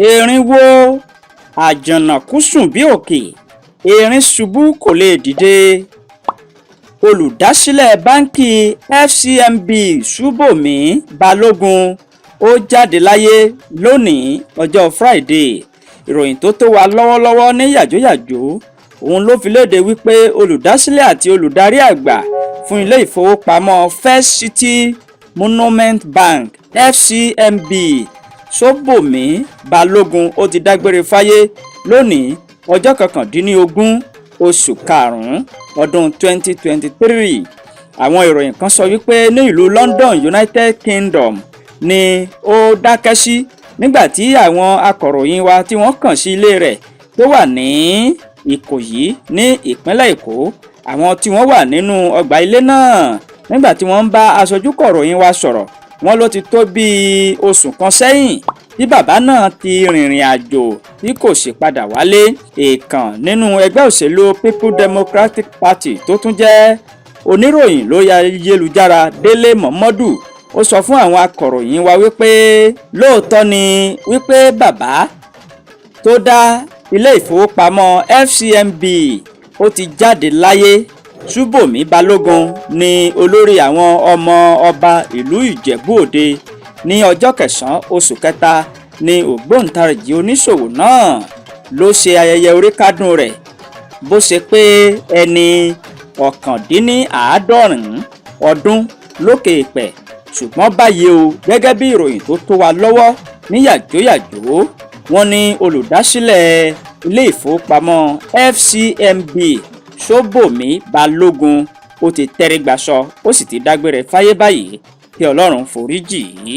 Erin wó, àjànàkú sùn bí òkè, erin ṣubú kó lè dìde. Olùdásílẹ̀ báńkì FCMB Ṣùbọ́mi Balógun ó jáde láyé lónìí, ọjọ́ Friday. Ìròyìn tó tó wa lọ́wọ́lọ́wọ́ ní yàjóyàjó òun ló fi léde wípé olùdásílẹ̀ àti olùdarí àgbà fún ilé ìfowópamọ́ First City Monument Bank, FCMB, Ṣọ́bọ̀mí Balógun, ó ti dágbére fáyé lónìí, ọjọ́ 19 oṣù karùn-ún ọdún 2023. Àwọn ìròyìn kan sọ wípé ní ìlú London, United Kingdom, ni ó dákẹ́ sí nígbà tí àwọn akọ̀ròyìn wa tí wọ́n kàn sí ilé rẹ̀ tó wà ní Ìkòyí ní ìpínlẹ̀ Èkó, àwọn tí wọ́n wà nínú ọgbà ilé náà, nígbà tí wọ́n ń bá aṣojú kọ̀ròyìn wa sọ̀rọ̀, wọ́n ló ti tó bíi oṣù kan sẹ́yìn tí bàbá náà ti rìnrìn àjò tí kò sì padà wálé. Èèkàn nínú ẹgbẹ́ òṣèlú People Democratic Party tó tún jẹ́ oníròyìn lórí ayélujára, Délé Mọ́mọ́dù, ó sọ fún àwọn akọ̀ròyìn wa wípé lóòótọ́ ni wípé bàbá tó dá ilé ìfowópamọ́ FCMB ó ti jáde láyé. Ṣùbọ́mi Balógun ní olórí àwọn ọmọ ọba ìlú Ìjẹ̀bú Òde. Ní ọjọ́ 9 oṣù kẹta ní ògbóǹtarìgì oníṣòwò náà ló ṣe ayẹyẹ oríkádún rẹ̀, bó ṣe pé ẹni 79 ọdún lókè èèpẹ̀. Ṣùgbọ́n báyìí o, gẹ́gẹ́ bí ìròyìn tó tó wa lọ́wọ́ ní yàjóyàjó, wọ́n ní olùdásílẹ̀ ilé ìfowópamọ́ FCMB Ṣọ́bọ̀mí Balógun ó ti tẹ́rí gbaṣọ, ó sì ti dágbére fáyé báyìí. Kí Ọlọ́run foríjì í.